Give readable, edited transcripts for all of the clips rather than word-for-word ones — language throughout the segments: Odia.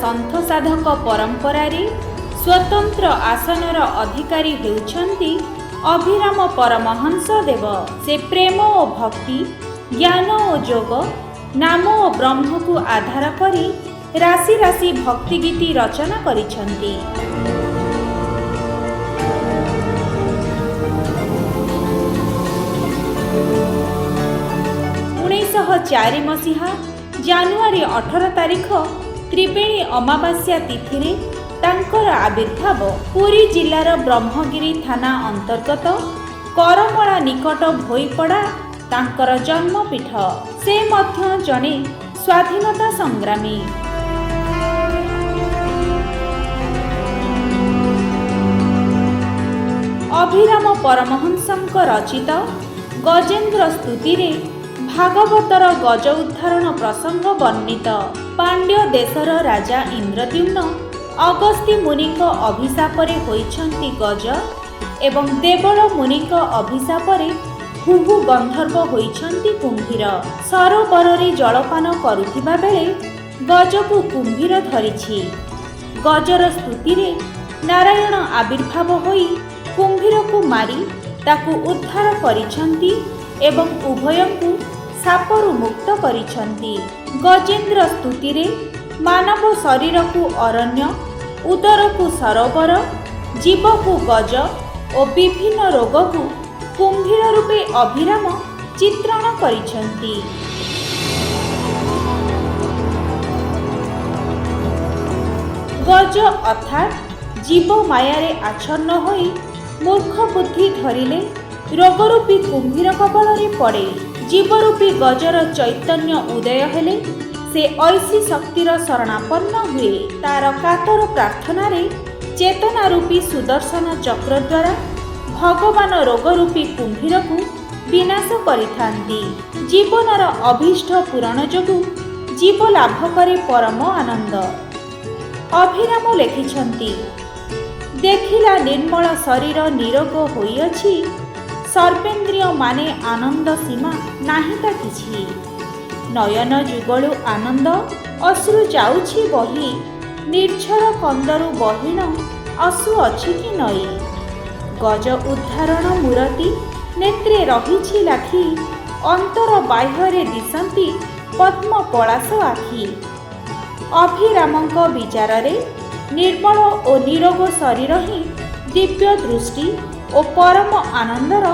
ସନ୍ଥ ସାଧକ ପରମ୍ପରାରେ ସ୍ୱତନ୍ତ୍ର ଆସନର ଅଧିକାରୀ ହେଉଛନ୍ତି ଅଭିରାମ ପରମହଂସ ଦେବ। ସେ ପ୍ରେମ ଓ ଭକ୍ତି, ଜ୍ଞାନ ଓ ଯୋଗ, ନାମ ଓ ବ୍ରହ୍ମକୁ ଆଧାର କରି ରାଶି ରାଶି ଭକ୍ତିଗୀତି ରଚନା କରିଛନ୍ତି। 1904 ମସିହା ଜାନୁଆରୀ 18 ତାରିଖ ତ୍ରିବେଣୀ ଅମାବାସ୍ୟା ତିଥିରେ ତାଙ୍କର ଆବିର୍ଭାବ। ପୁରୀ ଜିଲ୍ଲାର ବ୍ରହ୍ମଗିରି ଥାନା ଅନ୍ତର୍ଗତ କରମଳା ନିକଟ ଭୋଇପଡ଼ା ତାଙ୍କର ଜନ୍ମପୀଠ। ସେ ମଧ୍ୟ ଜଣେ ସ୍ୱାଧୀନତା ସଂଗ୍ରାମୀ। ଅଭିରାମ ପରମହଂସଙ୍କ ରଚିତ ଗଜେନ୍ଦ୍ର ସ୍ତୁତିରେ ଭାଗବତର ଗଜ ଉଦ୍ଧାରଣ ପ୍ରସଙ୍ଗ ବର୍ଣ୍ଣିତ। ପାଣ୍ଡ୍ୟ ଦେଶର ରାଜା ଇନ୍ଦ୍ରଦ୍ୟୁମ୍ନ ଅଗସ୍ତି ମୁନିଙ୍କ ଅଭିଶାପରେ ହୋଇଛନ୍ତି ଗଜ ଏବଂ ଦେବଳ ମୁନିଙ୍କ ଅଭିଶାପରେ ହୁହୁ ଗନ୍ଧର୍ବ ହୋଇଛନ୍ତି କୁମ୍ଭୀର। ସରୋବରରେ ଜଳପାନ କରୁଥିବା ବେଳେ ଗଜକୁ କୁମ୍ଭୀର ଧରିଛି। ଗଜର ସ୍ତୁତିରେ ନାରାୟଣ ଆବିର୍ଭାବ ହୋଇ କୁମ୍ଭୀରକୁ ମାରି ତାକୁ ଉଦ୍ଧାର କରିଛନ୍ତି ଏବଂ ଉଭୟଙ୍କୁ ସାପରୁ ମୁକ୍ତ କରିଛନ୍ତି। ଗଜେନ୍ଦ୍ର ସ୍ତୁତିରେ ମାନବ ଶରୀରକୁ ଅରଣ୍ୟ, ଉଦରକୁ ସରୋବର, ଜୀବକୁ ଗଜ ଓ ବିଭିନ୍ନ ରୋଗକୁ କୁମ୍ଭୀର ରୂପେ ଅଭିରାମ ଚିତ୍ରଣ କରିଛନ୍ତି। ଗଜ ଅର୍ଥାତ୍ ଜୀବ ମାୟାରେ ଆଚ୍ଛନ୍ନ ହୋଇ ମୂର୍ଖ ବୁଦ୍ଧି ଧରିଲେ ରୋଗରୂପୀ କୁମ୍ଭୀର କବଳରେ ପଡ଼େ। ଜୀବରୂପୀ ଗଜର ଚୈତନ୍ୟ ଉଦୟ ହେଲେ ସେ ଐଶୀ ଶକ୍ତିର ଶରଣାପନ୍ନ ହୁଏ। ତାର କାତର ପ୍ରାର୍ଥନାରେ ଚେତନା ରୂପୀ ସୁଦର୍ଶନ ଚକ୍ର ଦ୍ୱାରା ଭଗବାନ ରୋଗରୂପୀ କୁମ୍ଭୀରକୁ ବିନାଶ କରିଥାନ୍ତି। ଜୀବନର ଅଭୀଷ୍ଟ ପୂରଣ ଯୋଗୁଁ ଜୀବ ଲାଭ କରେ ପରମ ଆନନ୍ଦ। ଅଭିରାମ ଲେଖିଛନ୍ତି, ଦେଖିଲା ନିର୍ମଳ ଶରୀର ନିରୋଗ ହୋଇଅଛି, ସର୍ବେନ୍ଦ୍ରିୟ ମାନେ ଆନନ୍ଦ ସୀମା ନାହିଁ ତା କିଛି। ନୟନ ଯୁଗଳୁ ଆନନ୍ଦ ଅଶ୍ରୁ ଯାଉଛି ବହି, ନିର୍ଝର କନ୍ଦରୁ ବହିଣ ଆସୁଅଛି କି ନଈ। ଗଜ ଉଦ୍ଧାରଣ ମୂରତି ନେତ୍ରେ ରହିଛି ଲାଖି, ଅନ୍ତର ବାହ୍ୟରେ ଦିଶନ୍ତି ପଦ୍ମ ପଳାଶ ଆଖି। ଅଭିରାମଙ୍କ ବିଚାରରେ ନିର୍ମଳ ଓ ନିରୋଗ ଶରୀର ହିଁ ଦିବ୍ୟ ଦୃଷ୍ଟି ଓ ପରମ ଆନନ୍ଦର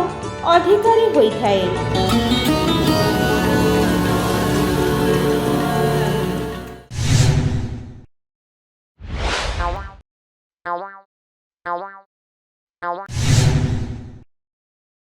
ଅଧିକାରୀ ହୋଇଥାଏ। Wow.